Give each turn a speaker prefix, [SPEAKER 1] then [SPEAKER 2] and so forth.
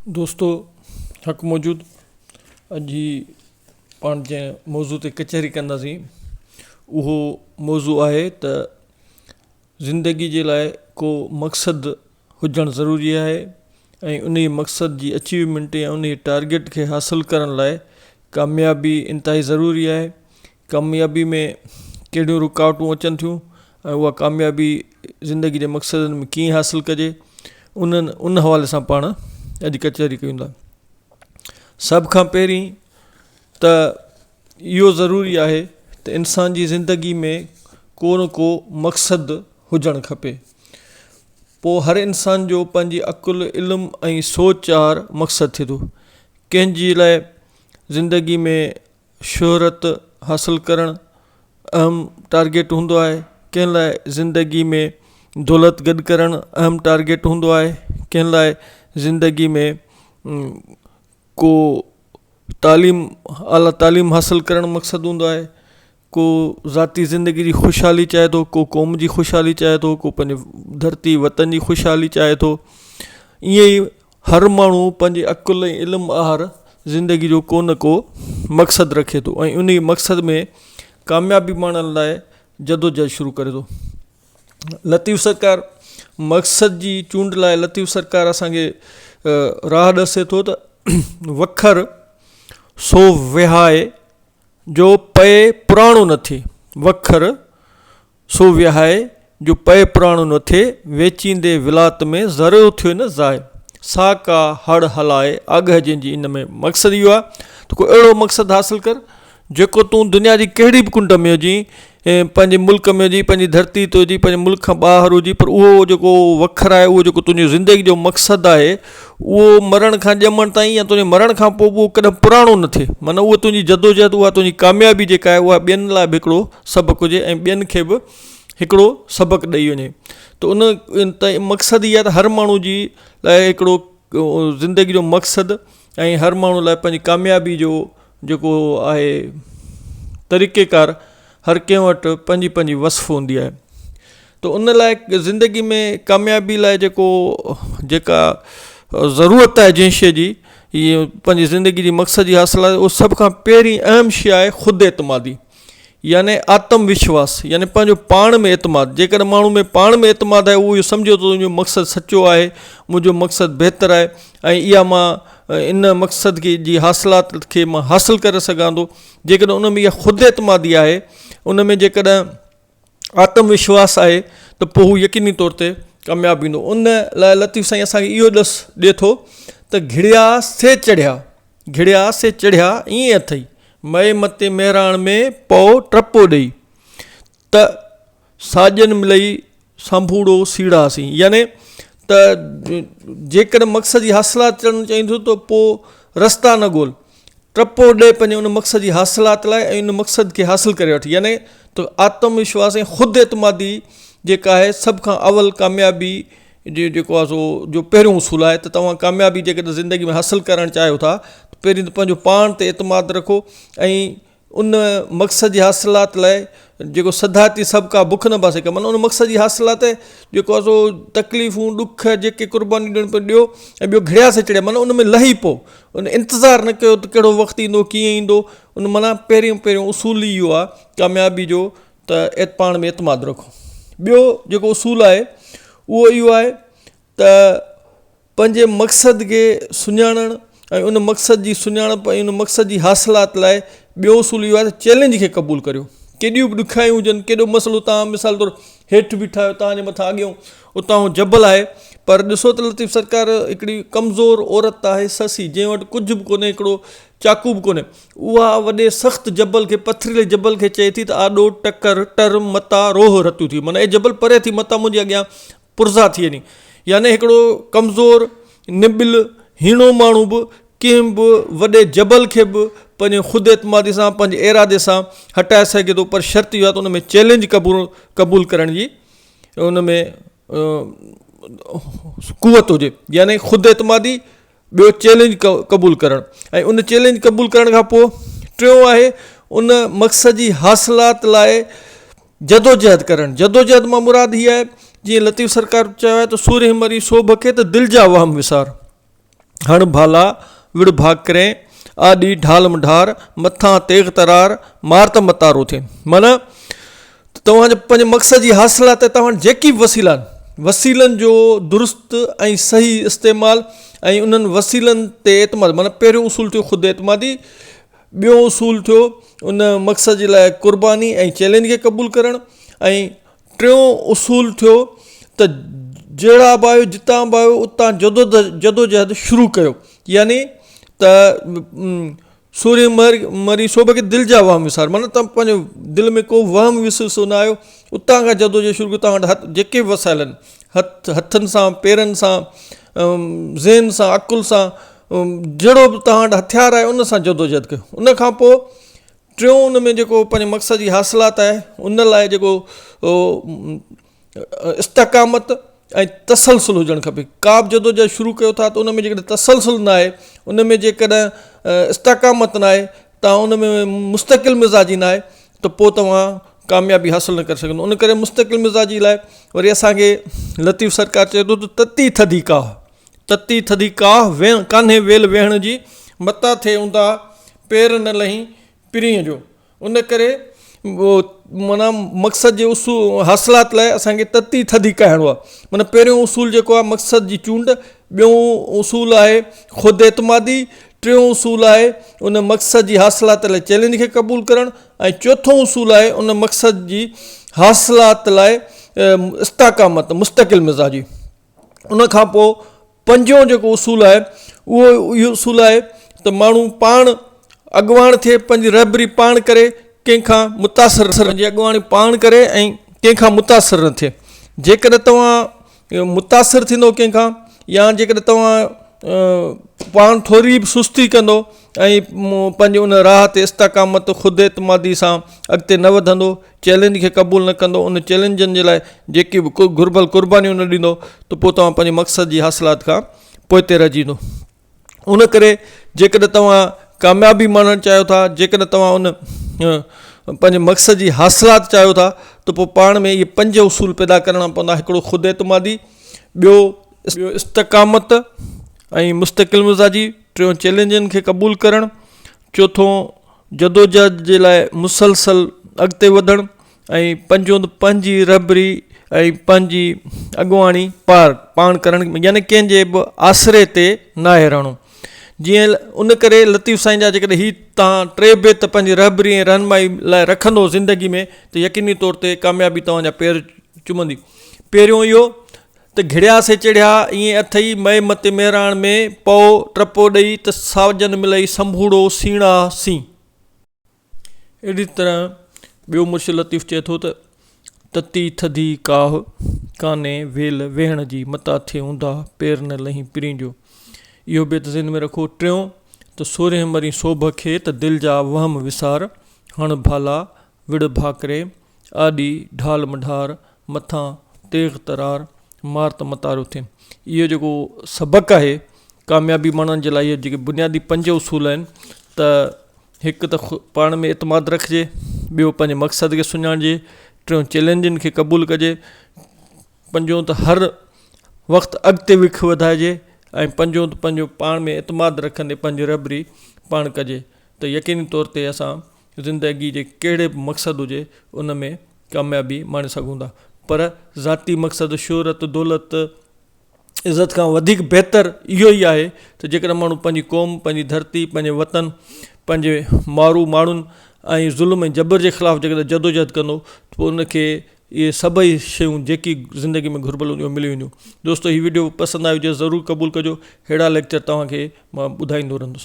[SPEAKER 1] دوستو حق موجود اڄ هي پاڻ جنهن موضوع تي ڪچهري ڪنداسين اهو موضوع آهي ته زندگي جي لاء ڪو مقصد هجڻ ضروري آهي ۽ انهي مقصد جي اچيومينٽ يا انهي ٽارگيٽ کي حاصل ڪرڻ لاء ڪاميابي انتهائي ضروري آهي ڪاميابي ۾ ڪهڙيون رڪاوٽون اچن ٿيون ۽ اها ڪاميابي زندگي جي مقصدن ۾ ڪيئن حاصل ڪجي انهن ان حوالي سان پاڻ اڄ ڪچهري ڪيون ٿا سڀ کان پهرين ته اهو ضروري آهي ته انسان جي زندگي ۾ ڪو نه ڪو مقصد هجڻ کپي پوء هر انسان جو پنهنجي عقل علم ۽ سوچ آهر مقصد ٿئي ٿو ڪنهن جي لاء زندگي ۾ شهرت حاصل ڪرڻ اهم ٽارگيٽ هوندو آهي ڪنهن لاء زندگي ۾ دولت گڏ ڪرڻ اهم ٽارگيٽ هوندو آهي ڪنهن لاء زندگي ۾ ڪو تعليم اعليٰ تعليم حاصل ڪرڻ مقصد هوندو آهي ڪو ذاتي زندگي جي خوشحالي چاهي ٿو ڪو قوم جي خوشحالي چاهي ٿو ڪو پنهنجي ڌرتي وطن جي خوشحالي چاهي ٿو ائين ئي هر ماڻهو پنهنجي عقل ۽ علم آهر زندگي جو ڪو نه ڪو مقصد رکي ٿو ۽ انهي مقصد ۾ ڪاميابي ماڻڻ لاء جدوجهد شروع ڪري ٿو. لطيف سرڪار مقصد جي چونڊ لاء لطيف سرڪار اسانکي راهه ڏسي ٿو ته وکر سو وهائي جو پئي پراڻو نه ٿئي وکر سو وهائي جو پئي پراڻو نه ٿئي، ويچيندي ولات ۾ ذرو ٿئي نه ضايع، سا ڪا هڙ هلائي آڳهه جنهن جي ان ۾ مقصد اهو آهي ته ڪو اهڙو مقصد حاصل ڪر جيڪو تون دنيا جي ڪهڙي به ڪنڊ ۾ هجين پنهنجي ملڪ ۾ هجين پنهنجي ڌرتي تي هجين پنهنجي ملڪ کان ٻاهر هجين پر اهو جيڪو وکر آهي اهو جيڪو تنهنجي زندگي جو مقصد آهي اهو مرڻ کان ڄمڻ تائين يا تنهنجي مرڻ کان پوء به اهو ڪڏهن پراڻو نه ٿئي معنيٰ اهو تنهنجي جدوجهد اها تنهنجي ڪاميابي جيڪا آهي اها ٻين لاء به هڪڙو سبق هجي ۽ ٻين کي به هڪڙو سبق ڏئي وڃي ته ان تائين مقصد اها ته هر ماڻهو جي لاء هڪڙو زندگي جو مقصد ۽ هر ماڻهو لاء پنهنجي ڪاميابي جو جيڪو آهي طريقيڪار هر ڪنهن وٽ پنهنجي پنهنجي وصف هوندي آهي ته ان لاء زندگي ۾ ڪاميابي لاء جيڪو جيڪا ضرورت آهي جنهن شيء جي هي پنهنجي زندگي جي مقصد جي حاصل آهي اهو سڀ کان پهرين اهم شيء آهي خود اعتمادي يعني آتم وشواس يعني پنهنجو پاڻ ۾ اعتماد جيڪڏهن ماڻهو ۾ پاڻ ۾ اعتماد آهي اهو اهو سمجهي ٿو منهنجو مقصد سچو آهي منهنجو مقصد بهتر آهي ۽ اها مان ان مقصد کي جي حاصلات کي مان حاصل ڪري سگهان ٿو جيڪڏهن ان ۾ اها خود اعتمادي آهي ان ۾ جيڪڏهن آتم وشواس آهي ته پوء هو يقيني طور تي ڪامياب ويندو ان لاء لطيف سائين اسانکي اهو ڏس ڏي ٿو ته گهڙيا سي چڙهيا گهڙيا سي چڙهيا ائين اٿئي مئي متي مهراڻ ۾ پئو ٽپو ڏئي ته ساڄن ملئي سانڀوڙو سيڙهاسين يعني ته جيڪڏهن مقصد جي حاصلات ڪرڻ چاهين ٿو ته پوء رستا نه ڳول ٽپو ڏي پنهنجي ان مقصد جي حاصلات لاء ۽ ان مقصد کي حاصل ڪري وٺ يعني ته آتم وشواس ۽ خود اعتمادي جيڪا آهي سڀ کان اول ڪاميابي جو جيڪو آهي سو جو پهريون اصول آهي ته توهان ڪاميابي جيڪڏهن زندگي ۾ حاصل ڪرڻ چاهيو ٿا ته پهرين ته پنهنجو پاڻ تي اعتماد رکو ۽ ان مقصد جي حاصلات لاء جيڪو سڌاتي سڀ ڪا بک نه باسي ڪم ان مقصد جي حاصلات جيڪو آهي سو تڪليفون ڏک جيڪي قربانيون ڏيڻ پيو ڏيو ۽ ٻيو گهڙيا سي چڙهيا معنيٰ ان ۾ لهي پئو ان انتظار نه ڪيو ته ڪهڙو وقت ايندو ڪيئن ايندو ان معنيٰ پهريون پهريون اصول ئي اهو آهي ڪاميابي جو ته پاڻ ۾ اعتماد رکو ٻيو جيڪو اصول آهي اهو اهو آهي ته پنهنجي مقصد کي سڃاڻڻ ۽ ان مقصد جي سڃاڻپ ۽ ان مقصد جي حاصلات لاء ٻيو اصول اهو آهي ته چئلينج کي قبول ڪريو ڪيڏيون به ڏکيائيون هجن ڪيڏو مسئلو توهان مثال طور هيٺ بيٺا آهيو توهان جي مٿان اڳيون اتان جبل آهي پر ڏسو ته لطيف سرڪار هڪڙي ڪمزور عورت آهي سسي جنهن وٽ ڪجهه به ڪونهي هڪڙو چاقو به ڪونهي اها وڏي سخت جبل کي پٿريلي جبل کي چئي ٿي ته آڏو ٽڪر ٽر متا روهه رتيون ٿي معنيٰ اي جبل پري ٿي متان منهنجي اڳيان پرزا ٿي وڃي يعني هڪڙو ڪمزور، نٻل، هيڻو ماڻهو به ڪنهن به وڏي جبل کي به پنهنجي خود اعتمادي سان پنهنجي ارادي سان هٽائي سگهي ٿو پر شرط اهو آهي ته ان ۾ چئلينج قبول قبول ڪرڻ جي ان ۾ قوت هجي يعني خود اعتمادي ٻيو چئلينج قبول ڪرڻ ۽ ان چئلينج قبول ڪرڻ کان پوء ٽيون آهي ان مقصد جي حاصلات لاء جدوجهد ڪرڻ جدوجهد مان مراد هي آهي جيئن لطيف سرڪار چيو آهي ته سورهيه مري سوڀ کي ته دل جا وهم وسار. هڻ ڀالا، وڙ ڀاڪرين، آڏي ڍال م ڍار، مٿان تيغ ترار، مار ته متارو ٿئين. معنيٰ ته توهان جي پنهنجي مقصد جي حاصلات لاء توهان وٽ جيڪي به وسيلا آهن، وسيلن جو درست ۽ صحيح استعمال ۽ انهن وسيلن تي اعتماد معنيٰ پهريون اصول ٿيو خود اعتمادي، ٻيو اصول ٿيو ان مقصد جي لاء قرباني ۽ چئلينج کي قبول ڪرڻ ۽ ٽيون اصول ٿيو ته جهڙا به آهيو جتان به آهيو اتان جدوجهد شروع ڪيو يعني ته سورهيه مري سوڀ کي دل جا وهم وسار معنيٰ توهان پنهنجو دل ۾ ڪو وهم وسوسو نه آيو اتان کان جدوجهد شروع ڪيو توهان وٽ هٿ جيڪي به وسائل آهن هٿ هٿن سان پيرن سان ذهن سان عقل سان جهڙو به توهان وٽ هٿيار آهي ان سان جدوجهد ڪيو ان کان پوء ٽيون ان ۾ جيڪو پنهنجي مقصد جي حاصلات آهي ان لاء جيڪو استقامت ۽ تسلسل هجڻ کپي ڪا به جدوجهد شروع ڪيو ٿا ته ان ۾ جيڪڏهن تسلسل نه آهي ان ۾ جيڪڏهن استقامت نه آهي توهان ان ۾ مستقل مزاجي نه آهي ته پوء توهان ڪاميابي حاصل نه ڪري سگهندو ان ڪري مستقل مزاجي لاء وري اسانکي لطيف سرڪار چئي ٿو ته تتي ٿڌي ڪاهه تتي ٿڌي ڪاهه ويهڻ ڪانهي ويل ويهڻ جي متان ٿئي اونداهه پير نه لهين پرينء جو ان ڪري معنيٰ مقصد جي اصول حاصلات لاء اسانکي تتي ٿڌي ڪاهڻو آهي معنيٰ پهريون اصول جيڪو آهي مقصد جي چونڊ ٻيون اصول آهي خود اعتمادي ٽيون اصول آهي ان مقصد جي حاصلات لاء چئلينج کي قبول ڪرڻ ۽ چوٿون اصول آهي ان مقصد جي حاصلات لاء استقامت مستقل مزاجي ان کان پوء پنجون جيڪو اصول آهي اهو اهو اصول آهي ته ماڻهو پاڻ اڳواڻ ٿئي پنهنجي رهبري پاڻ ڪري ڪنهن کان متاثر نه پنهنجي اڳواڻي پاڻ ڪري ۽ ڪنهن کان متاثر نه ٿئي جيڪڏهن توهان متاثر ٿيندو ڪنهن کان يا جيڪڏهن توهان پاڻ ٿوري به سستي ڪندو ۽ پنهنجي ان راهه تي استقامت خود اعتمادي سان اڳتي نه وڌندو چئلينج کي قبول نه ڪندو، ان چئلينجن جي لاء جيڪي به گهربل قربانيون نه ڏيندو ته پوء توهان پنهنجي مقصد جي حاصلات کان پوئتي رهجي ويندو. ان ڪري جيڪڏهن توهان ڪاميابي ماڻڻ چاهيو ٿا، جيڪڏهن توهان ان پنهنجي مقصد جي حاصلات چاهيو ٿا ته پوء پاڻ ۾ اهي پنج اصول پيدا ڪرڻا پوندا، هڪڙو خود اعتمادي، ٻيو استقامت ۽ مستقل مزاجي، ٽيون چئلينجن کي قبول ڪرڻ، چوٿون جدوجهد جي لاء مسلسل اڳتي وڌڻ ۽ پنجون ته پنهنجي رهبري ۽ پنهنجي اڳواڻي پار پاڻ ڪرڻ يعني ڪنهن جي به آسري تي ناهي رهڻو جيئن ان ڪري لطيف سائين جا جيڪڏهن هي تان ٽي بيت پنهنجي رهبري ۽ رهنمائي لاء رکندو زندگي ۾ ته يقيني طور تي ڪاميابي توهان جا پير چمندي پهريون اهو ته گهڙيا سي چڙهيا، ائين اٿئي مئي متي مهراڻ ۾، پئو ٽپو ڏئي ته ساوجن ملئي سنڀوڙو سيڻاهه سين. اهڙي طرح ٻيو مرشد لطيف چئي ٿو ته، تتي ٿڌي ڪاهه، ڪانهي ويل ويهڻ جي، متان ٿئي اونداهه، پير نه لهين پرين جو. اهو بيت ذهن ۾ رکو. ٽيون ته سورهيه مرين سوڀ کي ته دل جا وهم وسار، هڻ ڀالا، وڙ ڀاڪري، آڏي ڍال منڍار، مٿان تيغ ترار، مار ته متارو ٿئين. اهو جيڪو سبق آهي ڪاميابي ماڻڻ جي لاء اهي جيڪي بنيادي پنج اصول آهن ته هڪ ته پاڻ ۾ اعتماد رکجي، ٻيو پنهنجي مقصد کي سڃاڻجي، ٽيون چئلينجن کي قبول ڪجي، پنجون ته هر وقت اڳتي وک وڌائجي ۽ پنجون ته پنهنجو پاڻ ۾ اعتماد رکندي پنهنجي رهبري پاڻ ڪجي ته يقيني طور تي اسان زندگي جي ڪهڙي به مقصد هجي ان ۾ ڪاميابي ماڻي سگهون ٿا پر ذاتي مقصد شهرت دولت عزت کان وڌيڪ بهتر اهو ئي آهي ته جيڪڏهن ماڻهو پنهنجي قوم پنهنجي ڌرتي پنهنجي وطن پنهنجي مارو ماڻهن ۽ ظلم ۽ جبر جي خلاف جيڪڏهن جدوجهد ڪندو ته پوء ان کي اهي سڀئي شيون جيڪي زندگي ۾ گهربل هونديون ملي وينديون دوستو هي وڊيو پسند آيو هجي ضرور قبول ڪجو اهڙا ليڪچر توهان کي مان ٻڌائيندو رهندس.